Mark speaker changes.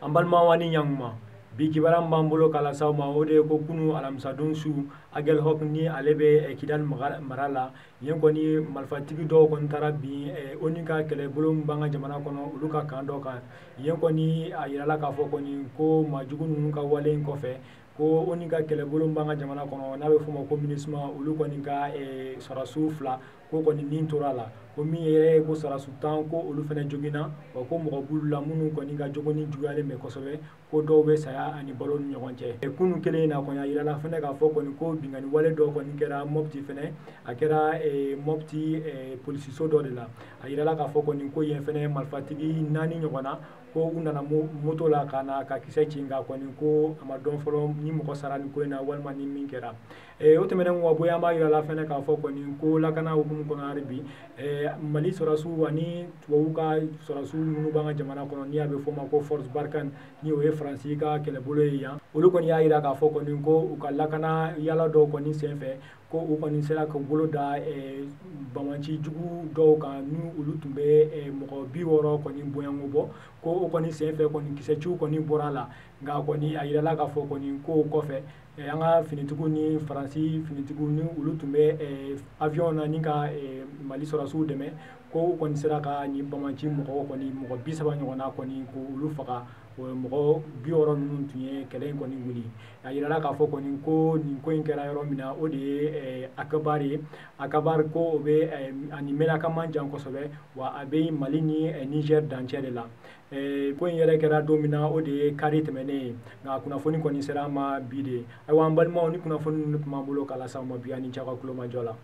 Speaker 1: An balimaw ani ɲankuma, bi kibaruya min b'an bolo k'a lase aw ma, o de ye ko kunu alamisadon su, Aguelhok ni ale bɛ Kidal mara la, yen kɔni marifatigi dɔw kɔni taara bin ONU ka kɛlɛbolo min b'an ka jamana kɔnɔ, olu ka camp dɔ kan. Yen kɔni a yirala k'a fɔ kɔni ko maajugu ninnu ka wale in kɔfɛ, ko ONU ka kɛlɛbolo min b'an ka jamana kɔnɔ, n'a bɛ f'o ma ko MINUSMA, olu kɔni ka sɔrɔdasiw 2 ko kɔni nin tora a la, ko min yɛrɛ ye ko sɔrɔdasi 10 ko olu fana joginna, wa ko mɔgɔ b'olu la minnu kɔni ka jogoni juguyalen bɛ kosɛbɛ, ko dɔw bɛ saya ani balo ni ɲɔgɔn cɛ. Kunu kelen in na kɔni, a yirala fana k'a fɔ kɔni ko binkanni wale dɔ kɔni kɛra Mopti fana, a kɛra Mopti polisiso dɔ de la. A yirala k'a fɔ kɔni ko yen fana marifatigi 4 ɲɔgɔn na, ko u nana moto la ka na ka kisɛ ci, nka kɔni ko a ma dɔn fɔlɔ ni mɔgɔ sara nin ko in na walima ni min kɛra. O tɛmɛnen kɔ ka bɔ yen, an b'a yira la fɛnɛ k'a fɔ kɔni ko lakana hukumu kɔnɔ hali bi, Mali sɔrɔdasiw ani tubabuw ka sɔrɔdasiw minnu b'an ka jamana kɔnɔ, ni a bɛ fɔ o ma ko Force Barkhane, ni o ye Faransi ka kɛlɛbolo ye yan, olu kɔni y'a yira k'a fɔ kɔni ko u ka lakana yala dɔw kɔni senfɛ, ko u kɔni sera k'u bolo da banbaanci jugu dɔw kan, ni olu tun bɛ mɔgɔ 60 kɔni bɔɲɔgɔnko bɔ, ko o kɔni senfɛ kɔni kisɛciw kɔni bɔra a la. Nka kɔni a yirala k'a fɔ kɔni ko o kɔfɛ, an ka finitigiw ni Faransi finitigiw ni olu tun bɛ avion na ni ka Mali sɔrɔdasiw dɛmɛ, ko u kɔni sera ka nin banbaanci mɔgɔw kɔni mɔgɔ 30 ɲɔgɔnna kɔni k'olu faga. Mɔgɔ 60 ninnu tun ye kɛlɛ in kɔni wuli. A yirala k'a fɔ kɔni ko nin ko in kɛra yɔrɔ min na, o de ye Akabar ye. Akabar ko o bɛ ani Menaka man jan kosɛbɛ, wa a bɛ Mali ni Niger dancɛ de la. Ko in yɛrɛ kɛra don min na, o de ye kari tɛmɛnen ye, nka kunnafoni kɔni sera an ma bi de. Ayiwa an balimaw, ni kunnafoni ninnu tun b'an bolo k'a lase aw ma bi, ani cɛ ka kulomajɔ la.